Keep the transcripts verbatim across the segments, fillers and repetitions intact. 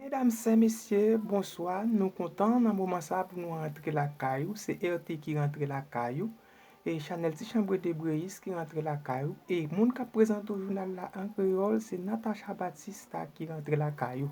Medam, sè, mesye, bonswa. Nou kontan nan moman sa pou nou rantre lakay ou. Se R T ki rantre lakay ou. E chanèl Ti Chanbre de Breyis ki rantre lakay ou. E moun k ap prezante w jounal la an kreyòl, se Natacha Batista ki rantre lakay ou.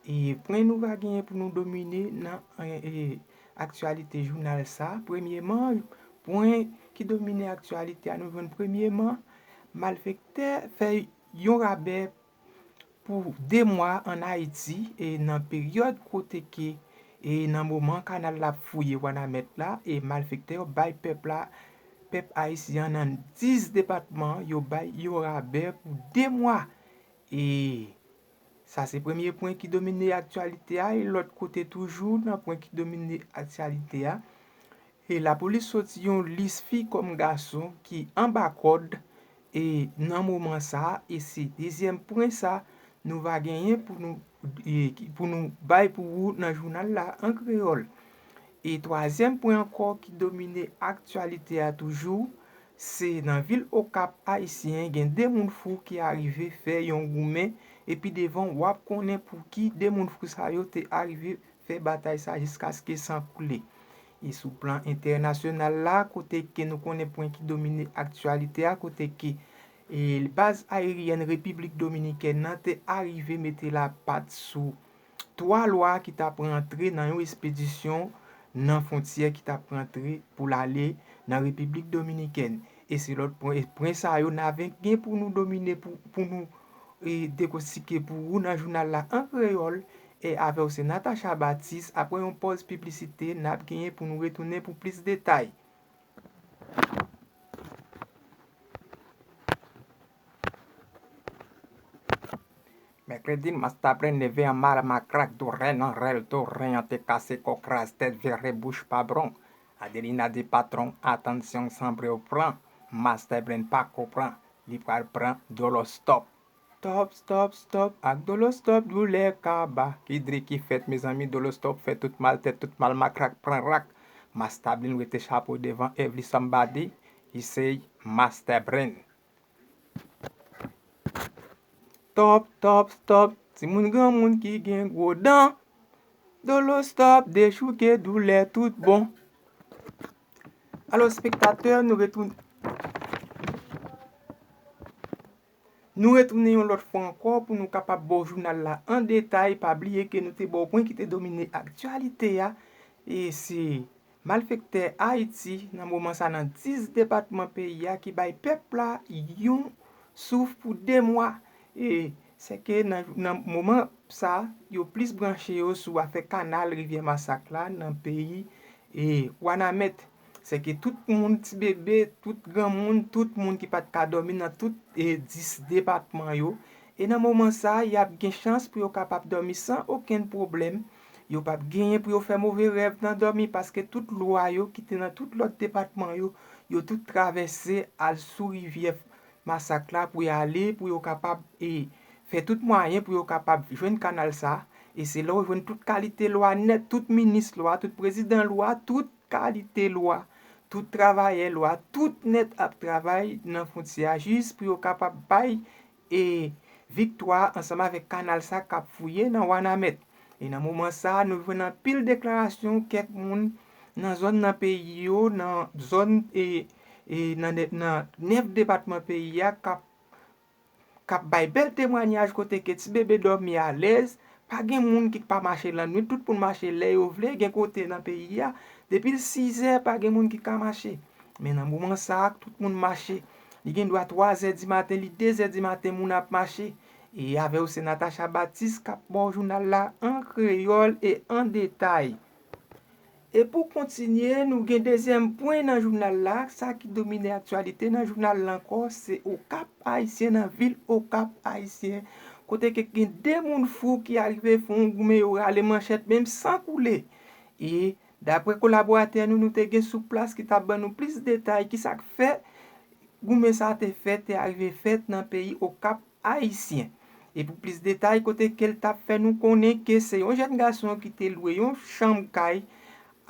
E pwen nou va genyen pou nou domine nan, e, e, aktyalite jounal sa. Premyeman, pwen ki domine aktyalite a, nou jwenn premyeman, malfektè fè yon rabè pou de mwa ann Ayiti, e nan peryòd kote ke, e nan moman kanal la ap fouye Wanament la, e malfektè yo bay pèp la, pèp ayisyen an nan dis depatman, yo bay yon rabè pou de mwa. E sa se premye pwen ki domine aktyalite a, e lòt kote toujou nan pwen ki domine aktyalite a, e lapolis soti yon lis fi kòm gason ki anba kòd, e nan moman sa a, e se dezyèm pwen sa nou va genyen pou nou, e, ki, pou nou bay pou ou nan jounal la an kreyòl. E twazyèm pwen ankò ki domine aktyalite a toujou, se nan vil Okap ayisyen, gen de moun fou ki arive fè yon goumen, epi devan w ap konnen pouki de moun fou sa yo te arive fè batay sa jiskaske san koule. E sou plan entènasyonal la, kote ke nou konnen pwen ki domine aktyalite a, kote ke, e, baz ayeryèn Repiblik Dominikèn nan te arive mete lapat sou twa lwa ki t ap rantre nan yon espedisyon nan fwontyè ki t ap rantre pou l ale nan Repiblik Dominikèn. E se lòt pwen, pwen sa yo n a gen pou nou domine, pou, pou nou, e, dekostike pou ou nan jounal la an kreyòl. E avè w se Natacha Batis. Apre yon pòz piblisite, n ap genyen pou nou retounen pou plis detay. Mèkredi, Masta Bren leve an mal makrak, doulè nan rèl, doulè an te kase kò kraz tèt vire bouch pa bron. Adelina di patwon, atansyon sanble w pran, Masta Bren pa ko pran, li pral pran Dolostòp. Stòp, stòp, stòp, ak Dolostòp doulè kaba. Ki dri ki fèt, mezanmi, Dolostòp fè tout mal tèt, tout mal makrak pran rak. Masta Bren rete chapo devan every somebody, he say Masta Bren. Stòp, stòp, stòp, timoun granmoun ki gen gwo dan. Dolostòp dechouke doulè tout bon. Alò, espektatè, nou retounen. Nou retounen yon lòt fwa ankò pou nou kapab ba w jounal la an detay. Pa bliye ke nou te ba w pwen ki te domine aktyalite a. E se malfektè Ayiti, nan moman sa, nan dis depatman peyi a, ki bay pèp la yon souf pou de mwa. E sèke nan, nan moman sa, yo plis branche yo sou afè kanal Rivyè Masak la nan peyi, e, Wanament. Sèke tout moun, ti bebe, tout granmoun, tout moun ki pa t ka dòmi nan tout, e, dis depatman yo. E nan moman sa, y ap gen chans pou yo kapab dòmi san okenn pwoblèm. Yo p ap genyen pou yo fè move rèv nan dòmi, paske tout lwa yo ki te nan tout lòt depatman yo, yo tout travèse al sou Rivyè Masak la pou y ale, pou yo kapab, e, fè tout mwayen pou yo kapab jwenn kanal sa. E se la w jwenn tout kalite lwa nèt, tout minis lwa, tout prezidan lwa, tout kalite lwa, tout travayè lwa, tout nèt ap travay nan fwontyè a jis pou yo kapab bay, e, viktwa ansanm avèk kanal sa k ap fouye nan Wanament. E nan moman sa, nou jwenn anpil deklarasyon kèk moun nan zòn nan peyi yo, nan zòn, e, e, nan nè-, nan nèf depatman peyi a k ap k ap bay bèl temwanyaj kote ke ti bebe dòmi alèz, pa gen moun ki pa mache lannwit, tout moun mache lè yo vle, gen kote nan peyi a, depi l sizè, pa gen moun ki ka mache. Men nan moman sa a, tout moun mache. Li gen dwa twazè dimaten, li dezè dimaten, moun ap mache. E avè w, se Natacha Batis k ap ba w jounal la an kreyòl e an detay. E pou kontinye, nou gen dezyèm pwen nan jounal la. Sa ki domine aktyalite nan jounal la ankò, se Okap Ayisyen, nan vil Okap Ayisyen, kote ke gen de moun fou ki arive fè yon goumen, yo rale manchèt menm san koule. E daprè kolaboratè nou, nou te gen sou plas ki t ap ban nou plis detay, ki sa k fè goumen sa te fèt, te arive fèt nan peyi Okap Ayisyen. E pou plis detay, kote ke l t ap fè nou konnen ke se yon jèn gason ki te lwe yon chanm kay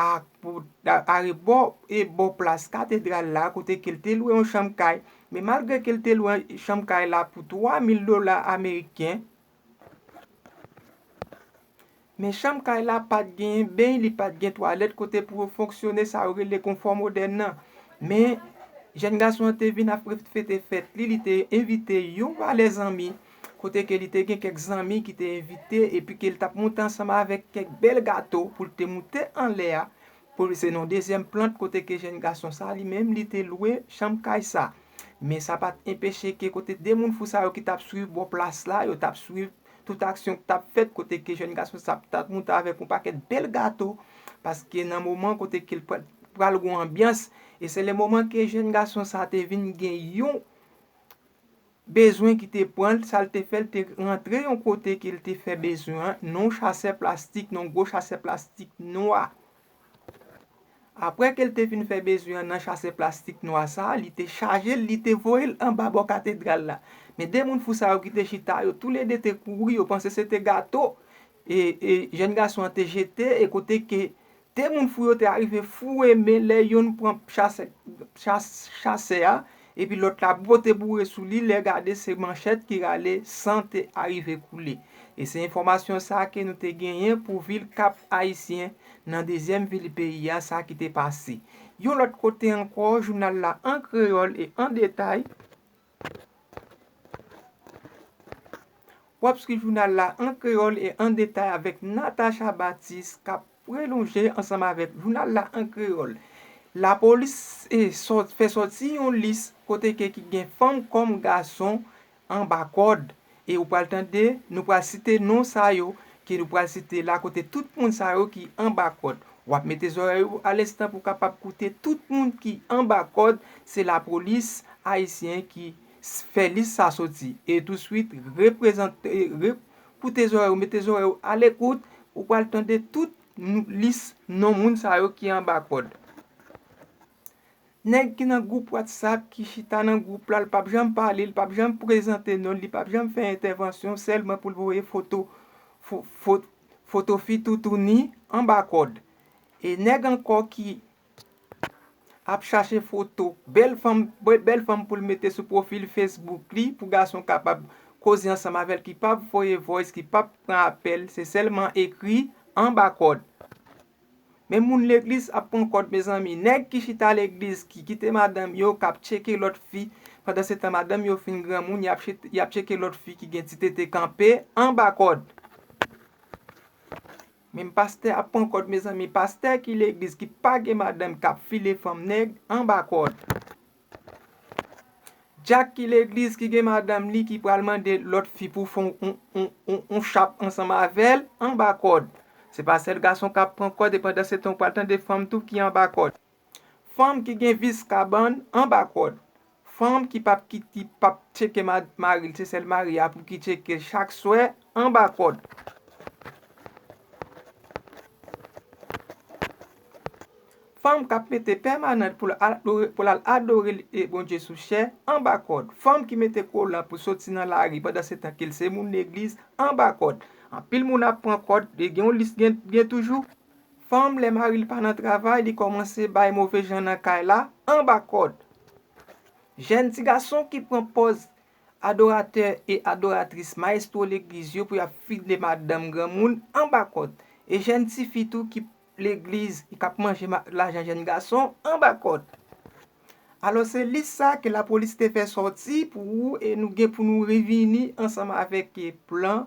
a, pou, a, arebò e bò plas katedral la, kote ke l te lwe yon chanm kay. Men malgre ke l te lwe chanm kay la pou twa mil dola ameriken, Men chanm kay la pa t genyen beny, li pa t gen twalèt kote pou yo fonksyone, sa yo rele konfò modèn nan. Men jèn gason an te vin ap fete fèt li, li te envite yon valè zanmi, kote ke li te gen kèk zanmi ki te envite, epi ke l t ap moute ansanm avèk kèk bèl gato pou l te moute anlè a, pou se nan dezyèm plant kote ke jèn gason sa li menm li te lwe chanm kay sa. Men sa pa t enpeche ke kote de moun fou sa yo ki t ap swiv bò plas la, yo t ap swiv tout aksyon k t ap fèt kote ke jèn gason sa t ap moute avèk yon pakèt bèl gato, paske nan moman kote ke l pral, pral gon anbyans, e se le moman ke jèn gason sa te vin gen yon bezwen ki te pran l, sa l te fè, l te rantre yon kote ke l te fè bezwen an, nan yon chasè plastik, nan yon gwo chasè plastik nwa. Apre ke l te fin fè bezwen an nan chasè plastik nwa sa a, li te chaje l, li te voye l anba bò katedral la. Men de moun fou sa yo ki te chita, yo toulede te kouri, yo panse se te gato, e, e jèn gason an te jete, e kote ke de moun fou yo te arive foure men lè yonn pran chasè, chas-, chasè a, epi lòt la pote boure sou li, lè gade se manchèt ki rale, san te arive koule. E se enfòmasyon sa a ke nou te genyen pou vil Kap Ayisyen, nan dezyèm vil peyi a, sa ki te pase. Yon lòt kote ankò, jounal la an kreyòl e an detay. W ap swiv jounal la an kreyòl e an detay avèk Natacha Batis k ap prelonje ansanm avèk jounal la an kreyòl. Lapolis, e, sòt-, fè sòti yon lis kote ke ki gen fanm kòm gason anba kòd. E ou pral tande, nou pral site non sa yo ke nou pral site la, kote tout moun sa yo ki anba kòd. W ap mete zòrèy ou a lestan pou w kapab koute tout moun ki anba kòd. Se lapolis ayisyen ki s-, fè lis sa soti. E touswit, reprezante, re-, koute zòrèy ou, mete zòrèy ou a lekout, ou pral tande tout nou-, lis non moun sa yo ki anba kòd. Nèg ki nan gwoup WhatsApp, ki chita nan gwoup la, l p ap janm pale, l p ap janm prezante non l, li p ap janm fè entèvansyon, sèlman pou l voye foto, fo-, fo-, foto fi toutouni anba kòd. E nèg ankò ki ap chache foto bèl fanm, bè-, bèl fanm pou l mete sou pwofil Facebook li, pou gason kapab koze ansanm avè l, ki p ap voye voice, ki p ap pran apèl, se sèlman ekri anba kòd. Men moun legliz ap pran kòd, mezanmi. Nèg ki chita legliz, ki kite madanm yo, k ap tcheke lòt fi, pandan se tan madanm yo fin granmoun, y ap chet-, y ap tcheke lòt fi ki gen ti tete kanpe anba kòd. Menm pastè ap pran kòd, mezanmi. Pastè ki legliz, ki pa gen madanm, k ap file fanm nèg anba kòd. Dyak ki legliz ki gen madanm li ki pral mande lòt fi pou fè on, on, on, on, on chap ansanm avè l anba kòd. Se pa sèl gason k ap pran kòd, e pandan se tan ou pral tande fanm tou ki anba kòd. Fanm ki gen vis kabann anba kòd. Fanm ki p ap ki, ki p ap tcheke ma-, mari l, se sèl mari a pou ki tcheke chak swè anba kòd. Fanm k ap mete pèmanant pou l adore, pou l al adore, e, Bondye sou chè, anba kòd. Fanm ki mete kolan pou soti nan lari pandan se tan ke l se moun legliz, anba kòd. Anpil moun ap pran kòd, e gen yon lis gen, gen toujou. Fanm, lè mari l pa nan travay, li kòmanse bay move jan nan kay la, anba kòd. Jèn ti gason ki pran pòz adoratè e adoratris, mayestwo legliz yo pou y ap file madanm granmoun anba kòd. E jèn tifi tou ki legliz, ki ap manje ma-, lajan jèn gason anba kòd. Alò, se lis sa ke lapolis te fè sòti pou ou e nou gen pou nou revini ansanm avèk, e, plan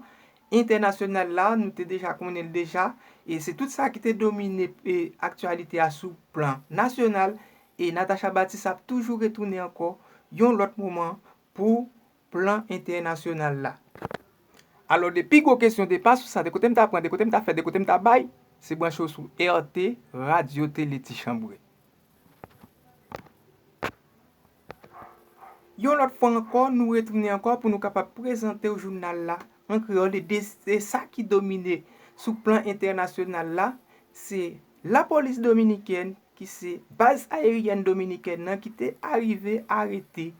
entènasyonal la, nou te deja konnen l deja, e se tout sa ki te domine, e, aktyalite a sou plan nasyonal, e Natacha Batis ap toujou retounen ankò yon lòt moman pou plan entènasyonal la. Alò, de pi gwo kesyon, de pa sou sa, de kote m ta pran, de kote m ta fè, de kote m ta bay, se branche w sou R T, Radyo Tele Ti Chanbre. Yon lòt fwa ankò, nou retounen ankò pou nou kapab prezante w jounal la an kreyòl, e de, de sa ki domine sou plan entènasyonal la, se lapolis dominikèn, ki se baz ayeryèn dominikèn nan, ki te arive arete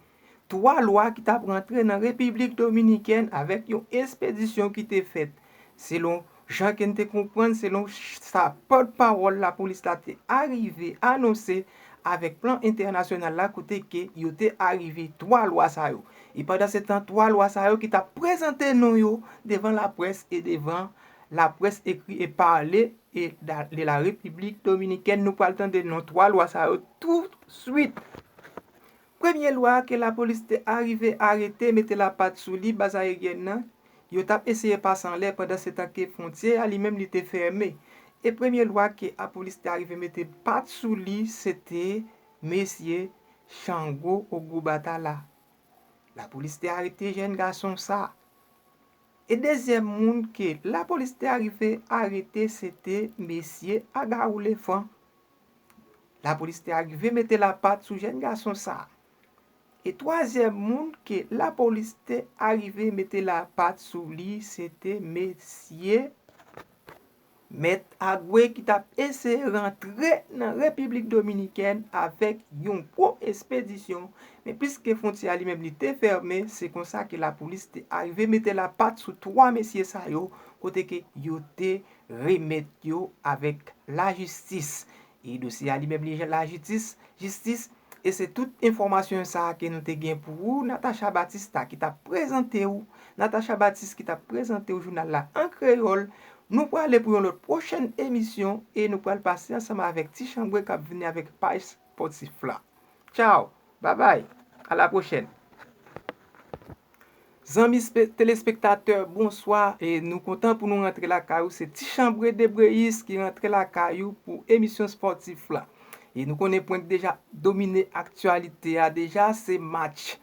twa lwa ki t ap rantre nan Repiblik Dominikèn avèk yon espedisyon ki te fèt. Selon jan ke n te konprann, selon ch-, sa pòtpawòl lapolis la te arive anonse, avèk plan entènasyonal la, kote ke yo te arive twa lwa sa yo. E pandan se tan, twa lwa sa yo ki t ap prezante non yo devan laprès e devan laprès ekri e pale e da- de la Repiblik Dominikèn. Nou pral tande non twa lwa sa yo touswit. Premye lwa ke lapolis te arive arete, mete lapat sou li, baz ayeryèn nan, yo t ap eseye pase anlè pandan se tan ke fwontyè a li menm li te fèmen. E premye lwa ke lapolis te arive mete pat sou li, se te mesye Chango Ogoubatala. Lapolis te arete jèn gason sa. E dezyèm moun ke lapolis te arive arete, se te mesye Agarou Lefran. Lapolis te arive mete lapat sou jèn gason sa. E twazyèm moun ke lapolis te arive mete lapat sou li, se te mesye Mèt Agwe ki t ap eseye rantre nan Repiblik Dominikèn avèk yon gwo espedisyon. Men piske fwontyè a li menm li te fèmen, se konsa ke lapolis te arive mete lapat sou twa mesye sa yo, kote ke yo te remèt yo avèk lajistis. E dosye a li menm li jistis, jistis, e se tout enfòmasyon sa a ke nou te gen pou ou. Natacha Batista ki t ap prezante ou, Natacha Batista ki t ap prezante ou jounal la an kreyòl. Nou prale pou yon lòt pwochèn emisyon e nou pral pase ansanm avèk Ti Chanbre k ap vini avèk paj spòtif la. Tchao, babay, a la pwochèn. Zanmi spe- telespektatè, bonswa. E nou kontan pou nou rantre lakay ou. Se Ti Chanbre Debreyis ki rantre lakay ou pou emisyon spòtif la. E nou konnen pwen k deja domine aktyalite a deja, se match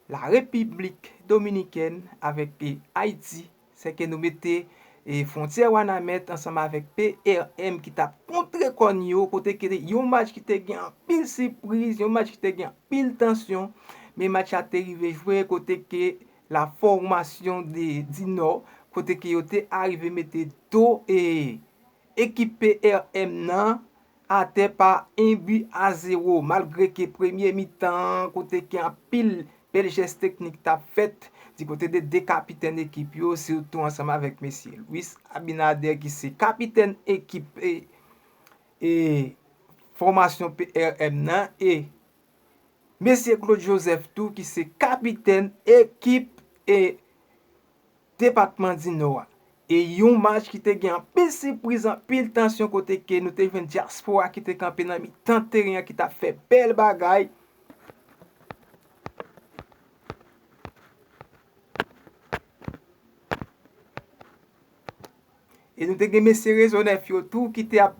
la Repiblik Dominikèn avèk, e, Ayiti. Se ke nou mete, e, fwontyè Wanament ansanm avèk P R M ki t ap kontre kòn yo, kote ke yon match ki te gen anpil sipriz, yon match ki te gen anpil tansyon. Men match la te rive jwe kote ke la fòmasyon de, di Nò, kote ke yo te arive mete do, e, ekip P R M nan atè pa en bi a zewo, malgre ke premye mitan an, kote ke anpil bèl jès teknik t ap fèt di kote de de kapitèn ekip yo, sitou ansanm avèk mesye Luis Abinader ki se kapitèn ekip, e, e, fòmasyon P R M nan, e mesye Claude Joseph tou ki se kapitèn ekip, e, depatman di Nò a. E yon match ki te gen anpil sipriz, anpil tansyon, kote ke nou te jwenn dyaspora ki te kanpe nan mitan teren an ki t ap fè bèl bagay. E nou te gen mesye Rezo Nèf yo tou ki te ap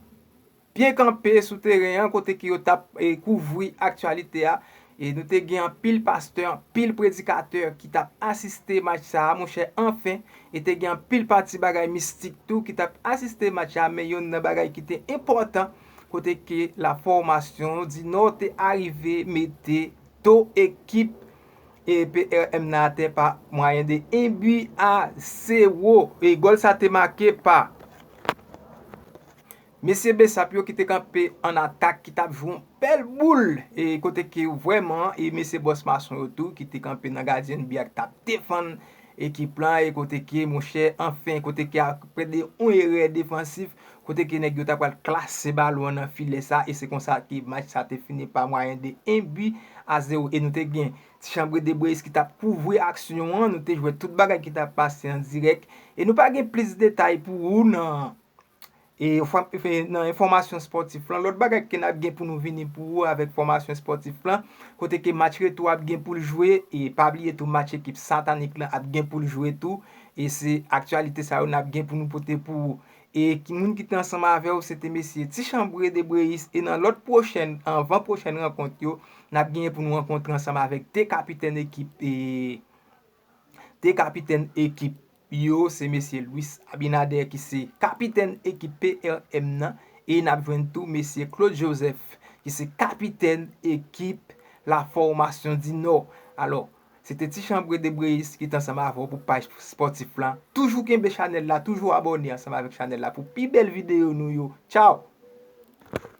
byen kanpe sou teren an, kote ke yo t ap, e, kouvri aktyalite a. E nou te gen anpil pastè, anpil predikatè ki t ap asiste match sa a, monchè, anfen. E te gen anpil pati bagay mistik tou ki t ap asiste match la, men yonn nan bagay ki te enpòtan, kote ke la fòmasyon di Nò te arive mete do ekip, e, P R M nan atè pa mwayen de en bi a zewo. E gòl sa te make pa mesye Besap yo ki te kanpe an atak, ki t ap jwe yon bèl boul, e kote ke vrèman, e mesye Bòs Mason yo tou, ki te kanpe nan gadyen bi a, ki t ap defann ekip lan, e kote ke, monchè, anfen, kote ke aprè de yon erè defansif, kote ke nèg yo ta pral klase balon an nan filè sa, e se konsa ke match sa te fini pa mwayen de en bi a zewo, e nou te gen Ti Chanbre Debreyis ki t ap kouvri aksyon an, nou te jwenn tout bagay ki t ap pase an dirèk, e nou pa gen plis detay pou ou nan, e, fwa- fe- nan enfòmasyon spòtif lan. Lòt bagay ke n ap gen pou nou vini pou ou avèk fòmasyon spòtif lan, kote ke match retou ap gen pou l jwe, e pa bliye tou match ekip Satanik lan ap gen pou l jwe tou, e se aktyalite sa yo n ap gen pou nou pote pou ou. E ki moun ki te ansanm avè w, se te mesye Ti Chanbre Debreyis, e nan lòt pwochèn, anvan pwochèn rankont yo, n ap genyen pou nou rankontre ansanm avèk de kapitèn ekip, e de kapitèn ekip yo, se mesye Luis Abinader ki se kapitèn ekip P R M nan, e n ap jwenn tou mesye Claude Joseph ki se kapitèn ekip la fòmasyon di Nò. Alò, se te Ti Chanbre Debreyis ki t ansanm avè w pou paj spòtif lan. Toujou kenbe chanèl la, toujou abòne ansanm avèk chanèl la pou pi bèl videyo nou yo. Tchao!